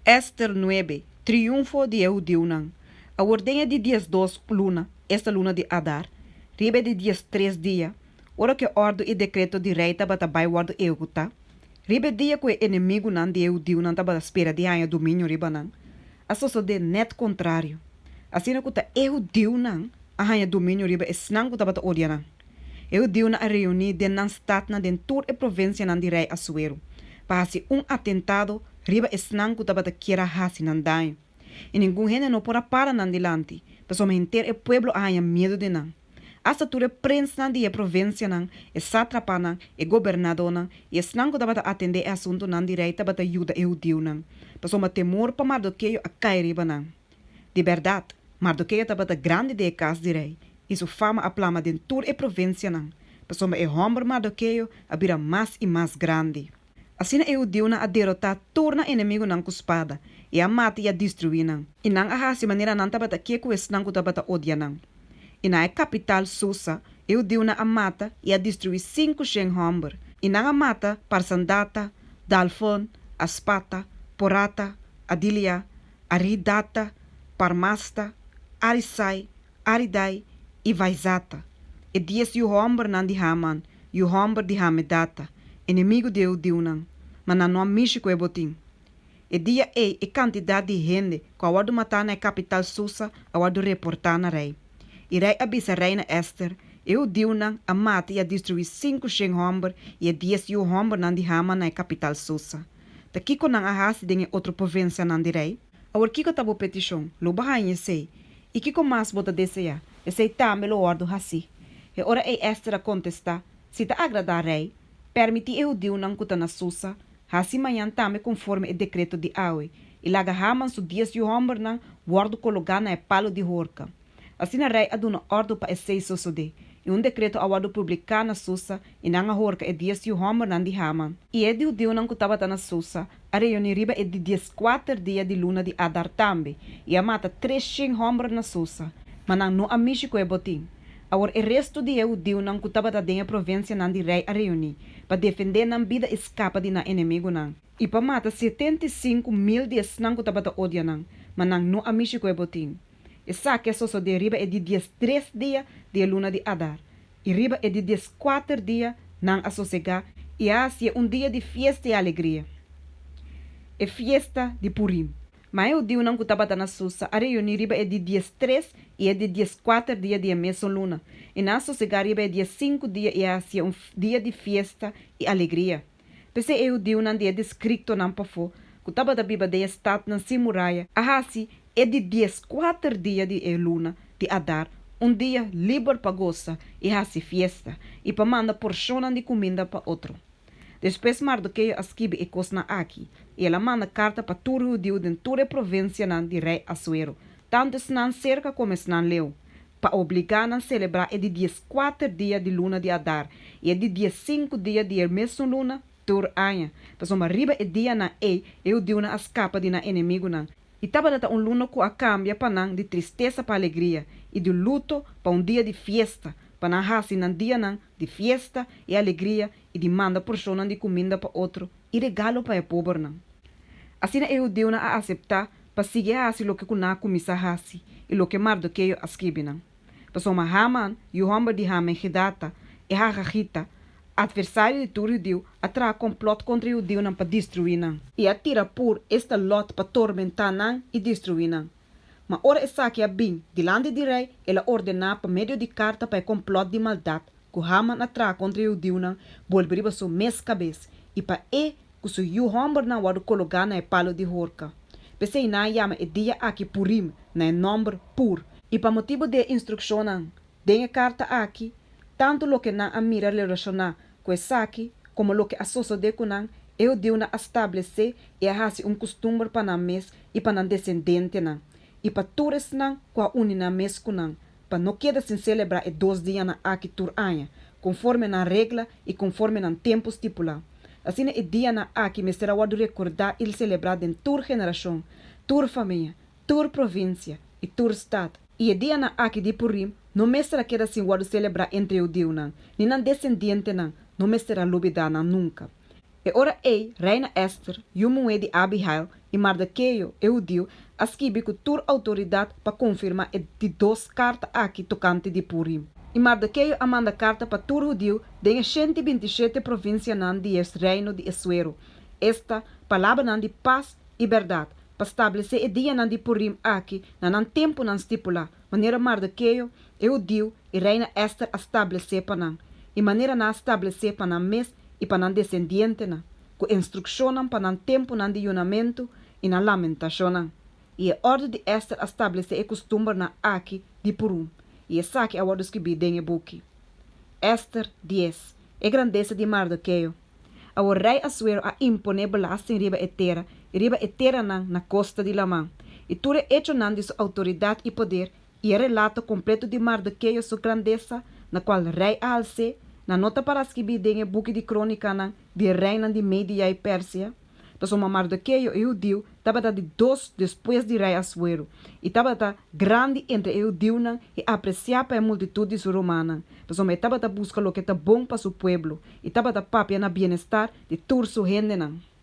Ester nuebe, Triunfo di e hudiunan. Awor den e di 12 luna, esta luna di Adar, riba e di 13 dia, ora ku e òrdu i dekreto di rei tabata bai wòrdu ehekutá, riba e dia ku e enemigunan di e hudiunan tabata spera di haña dominio riba nan, a sosodé nèt kontrario, asina ku ta e hudiunan a haña dominio riba esnan ku tabata odia nan. E hudiunan a reuní den nan statnan den tur e provinsianan di rei Asuero, pa hasi un atentado riba esnan ku tabata kier a hasi nan daño. I ningun hende no por a para nan dilanti, pasobra henter e pueblo a haña miedu di nan. Asta tur e prensnan di e provinsianan, e sátrapanan, e gobernadónan i esnan ku tabata atendé e asuntunan di rei tabata yuda e hudiunan, pasobra temor pa Mardokeo a kai riba nan. Di bèrdat, Mardokeo tabata grandi den e kas di rei, i su fama a plama den tur e provinsianan, pasobra e hòmber Mardokeo a bira mas i mas grandi. Asina e hudiunan a derotá tur nan enemigunan ku spada, i a mata i a destruí nan, i nan a hasi manera nan tabata ke ku esnan ku tabata odia nan. I na e kapital Susa, e hudiunan a mata i a destruí 500 hòmber, i nan a mata Parsandata, Dalfon, Aspata, Porata, Adilia, Aridata, Parmasta, Arisai, Aridai i Vaizata, e 10 yu hòmbernan di Haman, yu hòmber di Hamedata, enemigu di e hudiunan, ma nan no a mishi ku e botin. E dia ei e kantidat di hende ku a wòrdu matá na e kapital Susa a wòrdu reportá na rei. I rei a bisa reina Ester, E hudiunan a mata i a destruí 500 hòmber i e 10 yu hòmbernan di Haman na e kapital Susa. Ta kiko nan a hasi den e otro provinsianan di rei? Awor kiko ta bo petishon? Lo bo haña esei. I kiko mas bo ta deseá? Esei tambe lo wòrdu hasí. E ora ei Ester a kontestá, Si ta agradá rei, pèrmití e hudiunan ku ta na Susa hasi mañan tambe konforme e dekreto di awe, i laga Haman su 10 yu hòmbernan wòrdu kologá na e palu di horka. Asina rei a duna òrdu pa esei sosodé, i un dekreto a wòrdu publiká na Susa, i nan a horka e 10 yu hòmbernan di Haman. I e di hudiunan ku tabata na Susa a reuní riba e di 14 dia di luna di Adar tambe, i a mata 300 hòmber na Susa, ma nan no a mishi ku e botin. Awor e restu di e hudiunan ku tabata den e provinsianan di rei a reuní, pa defendé nan bida i skapa di nan enemigunan, i pa mata 75.000 di esnan ku tabata odia nan, ma nan no a mishi ku e botin. Esaki a sosodé riba e di 13 dia di e luna di Adar, i riba e di 14 dia nan a sosegá i a hasié un dia di fiesta i alegria, e fiesta di Purim. Ma e hudiunan ku tabata na Susa a reuní riba e di 13 i e di 14 dia di e mesun luna, i nan a sosegá riba e 15 dia i a hasié un dia di fiesta i alegria. P'esei e hudiunan di e distriktonan pafó, ku tabata biba den e statnan sin muraya, a hasi e di 14 dia di e luna di Adar un dia liber pa gosa i hasi fiesta i pa manda porshonnan di kuminda pa otro. Despues Mardokeo a skibi e kosnan akí, i el a manda karta pa tur hudiu den tur e provinsianan di rei Asuero, tantu esnan serka komo esnan leu, pa obligá nan selebrá e di 14 dia di luna di Adar i e di 15 dia di e mesun luna tur aña, pasobra riba e dianan ei e hudiunan a skapa di nan enemigunan, i tabata ta un luna ku a kambia pa nan di tristesa pa alegria i di luto pa un dia di fiesta, pa nan hasi nan dianan di fiesta i alegria i di manda porshonnan di kuminda pa otro i regalo pa e pobernan. Asina e hudiunan a aseptá pa sigui hasi loke ku nan a kuminsá hasi i loke Mardokeo a skibi nan. Pasobra Haman, yu hòmber di Hamegedata, e hagagita, atversario di tur hudiu, a traha kòmplòt kontra e hudiunan pa destruí nan. I a tira Pur, esta lòt, pa tormentá nan i destruí nan. Ma ora esaki a bin dilanti di rei, el a ordená pa medio di karta pa e kòmplòt di maldat ku Haman a traha kontra e hudiunan bolbe riba su mes kabes, i pa e ku su yu hòmbernan wòrdu kologá na e palu di horka. P'esei nan a yama e dia aki Purim, na e nòmber Pur. I pa motibu di e instrukshonnan den e karta aki, tantu loke nan a mira relashoná ku esaki komo loke a sosodé ku nan, e hudiunan a stablesé i a hasi un kustumber pa nan mes i pa nan desendentenan, i pa tur esnan ku a uni nan mes ku nan, pa no keda sin selebrá e dos dianan aki tur aña, konforme nan regla i konforme nan tempu stipulá. Asina e dianan aki mester a wòrdu rekordá i selebrá den tur generashon, tur famia, tur provinsia i tur stat. I e dianan aki di Purim no mester a keda sin wòrdu selebrá entre e hudiunan, ni nan desendientenan no mester a lubidá nan nunka. E ora ei Reina Ester, yu muhé di Abihail, i Mardokeo, e hudiu, a skibi ku tur outoridat pa konfirmá e di dos karta aki tokante di Purim. I Mardokeo a manda karta pa tur hudiu den e 127 provinsianan di e reino di Asuero, esta, palabranan di pas i bèrdat, pa stablesé e dianan di Purim aki na nan tempunan stipulá, manera Mardokeo, e hudiu, i Reina Ester a stablesé pa nan, i manera nan a stablesé pa nan mes i pa nan desendientenan, ku instrukshonnan pa nan tempunan di yunamentu i nan lamentashonnan. I e òrdu di Ester a stablesé e kustumbernan aki di Purim, i esaki a wòrdu skibí den e buki. Ester, dies. E grandesa di Mardokeo. Awor rei Asuero a imponé belasting riba e tera i riba e teranan na kosta di laman, i tur e echonan di su outoridat i poder, i e relato kompleto di Mardokeo su grandesa, na kual rei a hals'é, nan no ta para skibí den e buki di krónikanan di e reinan di Media i Persia? Pasobra Mardokeo, e hudiu, tabata di dos despues di rei Asuero, i tabata grandi entre e hudiunan i apresiá pa e multitut di su rumannan, pasobra e tabata buska loke ta bon pa su pueblo, i tabata papia na bienestar di tur su hendenan.